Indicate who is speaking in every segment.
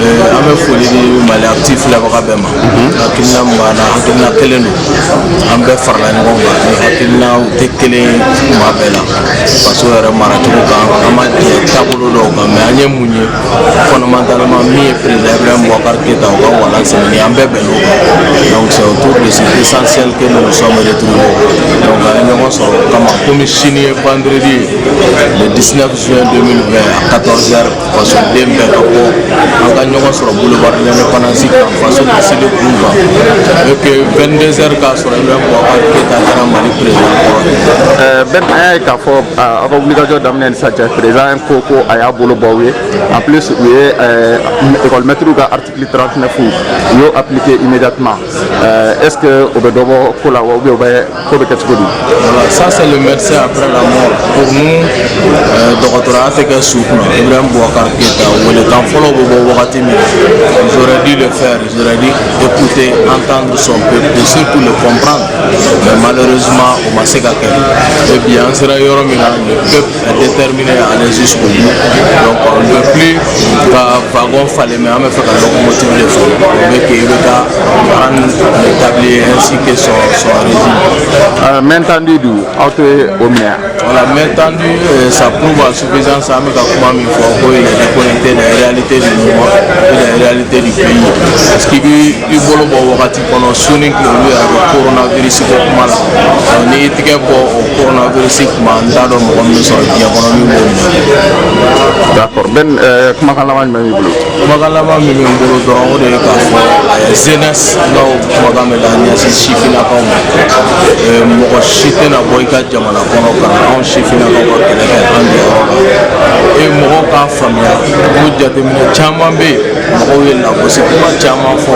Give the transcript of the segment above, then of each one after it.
Speaker 1: An bɛ foli di Mali Actu filɛbaga bɛɛ ma. Hakilina min b'an na, hakilina kelen don. An bɛɛ farala ɲɔgɔn kan ni hakilinaw tɛ kelen ye kuma bɛɛ la faso yɛrɛ maracogo kan. An ma jɛ taabolo dɔw kan, mais an ye mun ye? Fondamentalement, min ye président Ibrahim Boubacar Keïta, o ka walan sɛmɛni, an bɛɛ bɛnn'o kan. Donc c'est autour de cet essentiel que nous nous sommes retrouvés. Donc an ye ɲɔgɔn sɔrɔ o kama. Komi sini ye vendredi ye, le 19 juin 2020 à 14 heures, fasoden bɛɛ ka bɔ, an ka ɲɔgɔn sɔrɔ boulevard de l'Indépendance kan, faso disili kun kan, et que 22 heures k'a sɔrɔ Ibrahim Boubacar Keïta kɛra Mali président kɔrɔ ye.
Speaker 2: Ben, an y'a ye k'a fɔ aw ka wulikajɔ daminɛ ni sisan cɛ, président ko ko a y'a bolo bɔ aw ye. En plus, u ye école maître ka article 39, u y'o appliqué immédiatement. Est ce que o bɛ dɔ bɔ ko la wa, ou bien o bɛ ko bɛ kɛ cogo di?
Speaker 1: Voilà, ça c'est le médecin après la mort. Pour nous, dɔgɔtɔrɔya tɛ kɛ su kunna. Ibrahim Boubacar Keïta, welekan fɔlɔ bɛ bɔ wagati min na, ils auraient dû le faire, ils auraient dû écouter, entendre son peuple et surtout le comprendre. Mais malheureusement, o ma se ka kɛ. Et bi an sera yɔrɔ min na, le peuple est déterminé à aller jusqu'au bout. Donc on ne veut plus ka wagon falen, mais an bɛ fɛ ka locomotive de falen. On veut que IBK prenne le tablier ainsi que son régime.
Speaker 2: Main tendue dun, aw tɛ o minɛ yan?
Speaker 1: Voilà, main tendue, ça prouve à suffisance an bɛ ka kuma min fɔ, ko il est déconnecté des réalités du moment et des réalités du pays. Parce que i b'i i bolo bɔ wagati kɔnɔ, su ni tile olu yɛrɛ bɛ coronavirus ko kuma la. Donc n'i y'i tigɛ bɔ o coronavirus kuma, n t'a dɔn mɔgɔ min bɛ sɔrɔ diɲɛ kɔnɔ min b'o minɛ.
Speaker 2: D'accord. Ben, kumakan laban jumɛn b'i bolo?
Speaker 1: Kumakan laban min bɛ n bolo dɔrɔn, o de ye k'a fɔ jeunesse n'aw kumakan bɛ ka ɲɛsin sifinnakaw ma. Mɔgɔ si tɛna bɔ i ka jamana kɔnɔ ka na anw sifinnakaw ka kɛlɛ kɛ an jɔyɔrɔ la. E mɔgɔw k'a faamuya ko jateminɛ caman bɛ yen, mɔgɔw ye lagosi kuma caman fɔ,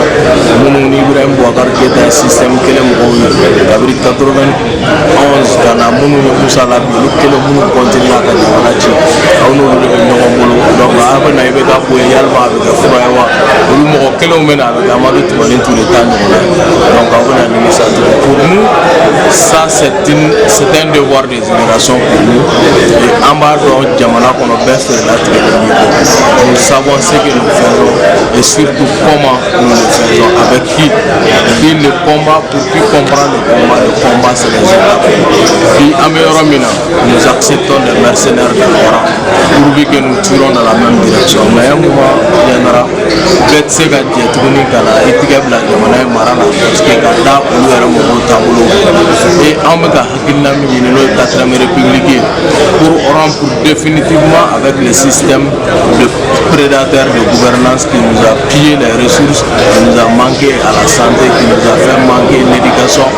Speaker 1: minnu ni Ibrahim Boubacar Keïta ye système kelen mɔgɔw ye kabini 91 ka na, minnu ye Musa la bi, olu kelen minnu continuer ka jamana ci, aw n'olu de bɛ ɲɔgɔn bolo. Donc a bɛ na i bɛ ka bɔ yen, yalima a bɛ kɛ fura ye wa? Olu mɔgɔ kelenw bɛ na, a bɛ kɛ Amadu Tumani Ture ta ɲɔgɔnna ye. Donc aw bɛna nimisa tugun. Pour nous, ça c'est un devoir de génération pour nous. Et an b'a dɔn jamana kɔnɔ bɛɛ feerela tigɛlen b'i kɔ. Nous savons ce que nous faisons et surtout comment nous le faisons, avec qui. Puis le combat, pour qui comprend le combat, le combat c'est les étapes. Puis an bɛ yɔrɔ min na, nous acceptons des mercenaires dans nos rangs pourvu que nous tirons dans la même direction. Mais un moment viendra, bɛɛ tɛ se ka jɛ tuguni ka na i tigɛ bila jamana in mara la, parce que ka da olu yɛrɛ mɔgɔw taabolo kan. Et an bɛ ka hakilina min ɲini, n'o ye quatrième république ye, pour rompre définitivement avec le système de prédateur de gouvernance qui nous a pillé les ressources, qui nous a manqué à la santé, qui nous a fait manquer l'éducation,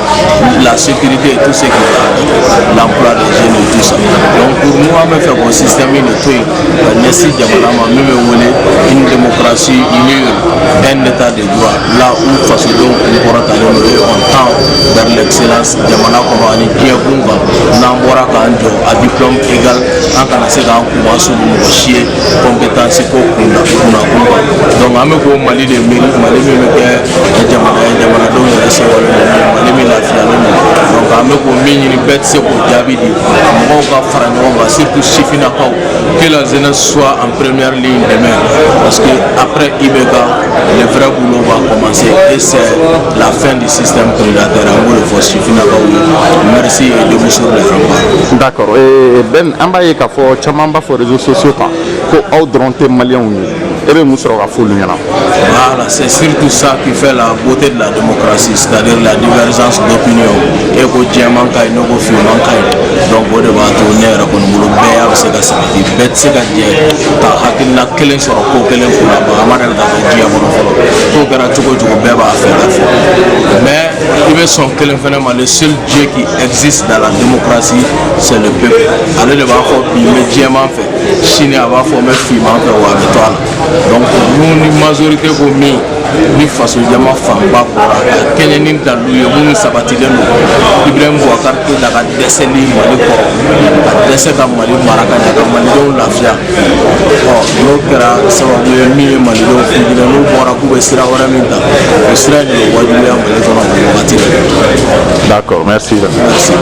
Speaker 1: la sécurité et tout ce qui va avec, l'emploi des jeunes et tout ça. Donc pour nous, an bɛ fɛ k'o système in de to yen ka ɲɛsin jamana ma min bɛ wele une démocratie mûre, un état de droit, là où fasodenw kun kɔrɔtalen don et on tend vers l'excellence jamana kɔnɔ ani diɲɛ kun kan. N'an bɔra k'an jɔ à diplôme égal, an kana se k'an kunma sulu mɔgɔ si ye compétence ko kun na kunna kun kan. Donc an bɛ k'o Mali de miiri, Mali min bɛ kɛ jamana ye, jamanadenw yɛrɛ sewalen don min ye, Mali min lafiyalen don. Donc an bɛ k'o min ɲini, bɛɛ tɛ se k'o jaabi di. Mɔgɔw ka fara ɲɔgɔn kan, surtout sifinnakaw, que la jeunesse soit en première ligne demain, parce que après IBK, le vrai boulot va commencer et c'est la fin du système prédateur. An b'o de fɔ sifinnakaw ye. Merci et debout sur les remparts.
Speaker 2: D'accord. Ben, an b'a ye k'a fɔ caman b'a fɔ réseaux sociaux kan ko aw dɔrɔn tɛ maliyɛnw ye. E bɛ mun sɔrɔ ka f'olu ɲɛna?
Speaker 1: Voilà, c'est surtout ça qui fait la beauté de la démocratie, c'est-à-dire la divergence d'opinion. E ko jɛman ka ɲi, ne ko finman ka ɲi. Donc o de b'a to ne yɛrɛ kɔni bolo, bɛɛ bɛ se ka sabati, bɛɛ tɛ se ka jɛ ka hakilina kelen sɔrɔ ko kelen kunna ban. A ma deli ka kɛ diɲɛ kɔnɔ fɔlɔ. K'o kɛra cogo o cogo, bɛɛ b'a fɛ ka fɔ. Mais i bɛ sɔn kelen fɛnɛ ma, le seul Dieu qui existe dans la démocratie, c'est le peuple. Ale de b'a fɔ bi n bɛ jɛman fɛ, sini a b'a fɔ n bɛ finman fɛ, wa a bɛ to a la. Donc nous, ni majorité ko min, ni faso jama fanba bɔra ka kɛɲɛ ni dalilu ye minnu sabatilen don, Ibrahim Boubacar Keïta ka dɛsɛli Mali kɔrɔ, ka dɛsɛ ka Mali mara ka ɲɛ, ka malidenw lafiya, ɔ n'o kɛra sababu ye min ye malidenw futinɛ, n'u bɔra k'u bɛ sira wɛrɛ min ta, o sira in de bɛ wajibiya Mali kɔnɔ o wagati la.
Speaker 2: D'accord, merci.
Speaker 1: Merci.